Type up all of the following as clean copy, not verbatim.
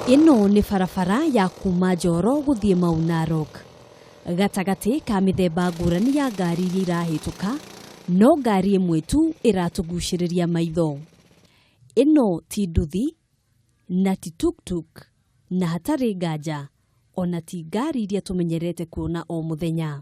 Ĩno nĩ barabara ya kuma Njoro gũthiĩ Mau Narok. Gatagatĩ ka mĩthemba ngũrani ya ngari iria irahĩtũka, no ngari ĩmwe tu ĩratũgucĩrĩria maitho. Ĩno ti nduthi na ti tuktuk na hatarĩ nganja ona ti ngari iria tũmenyerete kuona o mũthenya.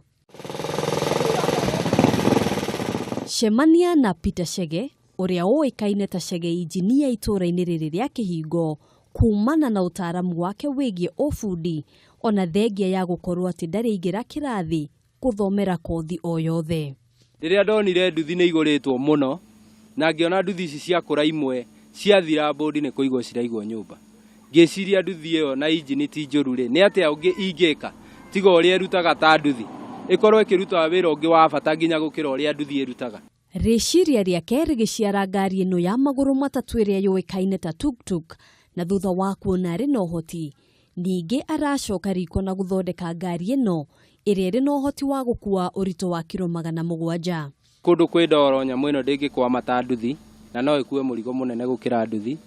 Cemania na Peter Chege ũrĩa ũĩkaine ta Chege injinia itũũra-inĩ rĩrĩ rĩa Kĩhingo kumana na ũtaaramu wake wĩgiĩ ũbundi ona thengia ya gũkorwo atĩ ndarĩ aingĩra kĩrathi gũthomera kothi o yothe. Rĩrĩa ndonire nduthi nĩ igũrĩtwo mũno na ngĩona nduthi ici ciakũra imwe ciathira mbũndi nĩ kũigwo ciraigwo nyũmba, ngĩciria nduthi ĩyo na injini ti njũru rĩ, nĩ atĩa ũngĩ ingĩka tiga ũrĩa ĩrutaga ta nduthi ĩkorwo ĩkĩruta wĩra ũngĩ wa bata nginya gũkĩra ũrĩa nduthi ĩrutaga. Rĩciria rĩake rĩgĩciara ngari ĩno ya magũrũ matatũ ĩrĩa yũĩkaine ta tuktuk, na thutha wa kuona arĩ na ũhoti ningĩ aracoka riko na gũthondeka ngari ĩno ĩrĩa ĩrĩ na ũhoti wa gũkua ũritũ wa kiro 700. Kũndũ kwĩ ndoro nyamũ ĩno ndĩngĩkwama ta nduthi na no ĩkue mũrigo mũnene gũkĩra nduthi,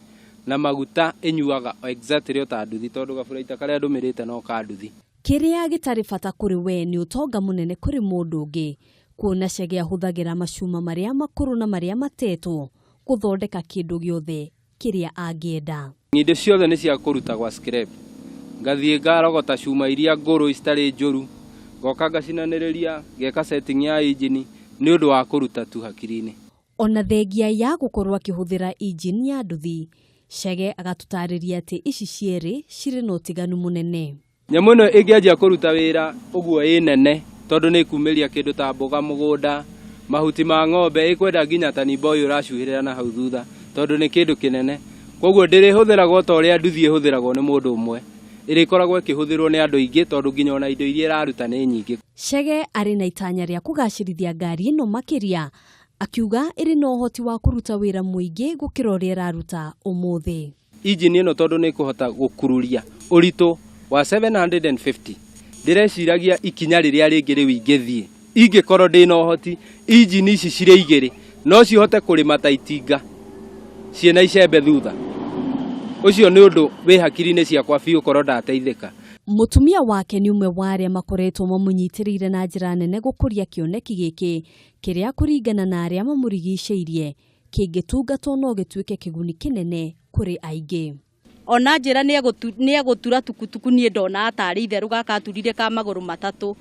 na maguta ĩnyuaga exactly o ta nduthi tondũ gaburaita karĩa ndũmĩrĩte no ka nduthi. Kĩrĩa gĩtarĩ bata kũrĩ we nĩ ũtonga mũnene kũrĩ mũndũ ũngĩ, kuona Chege ahũthagĩra macuma marĩa makũrũ na marĩa matetwo gũthondeka kĩndũ gĩothe kĩrĩa angĩenda. Indo ciothe nĩ cia kũruta gwa scrap, ngathiĩ ngarogota cuma iria ngũrũ citarĩ njũru, ngoka ngacinanĩrĩria ngeka setting ya injini nĩ ũndũ wa kũruta tu hakiri-inĩ. Ona thengia ya gũkorwo akĩhũthĩra injini ya nduthi, Chege agatũtarĩria atĩ ici cierĩ cirĩ na ũtiganu mũnene. Nyamũ ĩno ĩngĩanjia kũruta wĩra ũguo ĩ nene tondũ nĩ ĩkumĩria kĩndũ ta mboga mũgũnda, mahuti ma ng'ombe, ĩkwenda nginya tani boy ũracuhĩrĩra na hau thutha tondũ nĩ kĩndũ kĩnene. Koguo ndĩrĩhũthĩragwo ta ũrĩa nduthi ĩhũthĩragwo nĩ mũndũ ũmwe, ĩrĩkoragwo ĩkĩhũthĩrwo nĩ andũ aingĩ tondũ nginya ona indo iria ĩraruta nĩ nyingĩ. Chege arĩ na itanya rĩa kũgacĩrithia ngari ĩno makĩria, akiuga ĩrĩ na ũhoti wa kũruta wĩra mũingĩ gũkĩra ũrĩa ĩraruta ũmũthĩ. Injini ĩno tondũ nĩ ĩkũhota gũkururia ũritũ wa 750, ndĩreciragia ikinya rĩrĩa rĩngĩ rĩu ingĩthiĩ ingĩkorwo ndĩna ũhoti, injini ici cirĩ igĩrĩ no cihote kũrĩma ta itinga ciĩna icembe thutha. Ũcio nĩ ũndũ wĩ hakiri-inĩ ciakwa biũ korwo ndateithĩka. Mũtumia wake nĩ ũmwe wa arĩa makoretwo mamũnyitĩrĩire na njĩra nene gũkũria kĩoneki gĩkĩ kĩrĩa kũringana na arĩa mamũrigicĩirie kĩngĩtungatwo no gĩtuĩke kĩguni kĩnene kũrĩ aingĩ. Ona njĩra nĩ egũtura tukutuku niĩ ndona atarĩ itherũ gaka aturire ka magũrũ matatũ,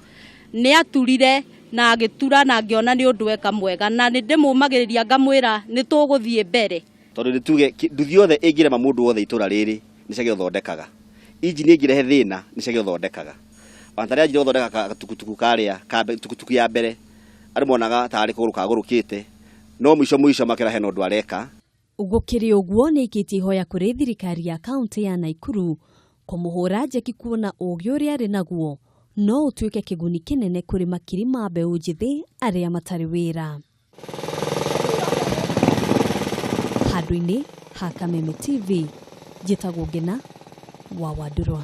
nĩ aturire na agĩtura na ngĩona nĩ ũndũ eka mwega, na nĩ ndĩmũmagĩrĩria ngamwĩra nĩ tũgũthiĩ mbere. Tondũ nĩ tuge nduthi yothe ĩngĩrema mũndũ wothe itũra rĩrĩ nĩ Chege ũthondekaga, injini ĩngĩrehe thĩna nĩ Chege ũthondekaga. Ona tarĩa anjire gũthondeka tukutuku karĩa ka tukutuku ya mbere andũ monaga tarĩ kũgũrũ kagũrũkĩte, no mũico mũico makera hena ũndũ areka. Gũkĩrĩ ũguo nĩ aikĩtie ihoya kũrĩ thirikari ya kaũntĩ ya Naikuru kũmũhũra njeki kuona ũũgĩ ũrĩa arĩ naguo no ũtuĩke kĩguni kĩnene kũrĩ makiri ma mbeũ njĩthĩ arĩa matarĩ wĩra. Handũ-inĩ ha Kameme TV, njĩtagwo Ngĩna wa Wandũrwa.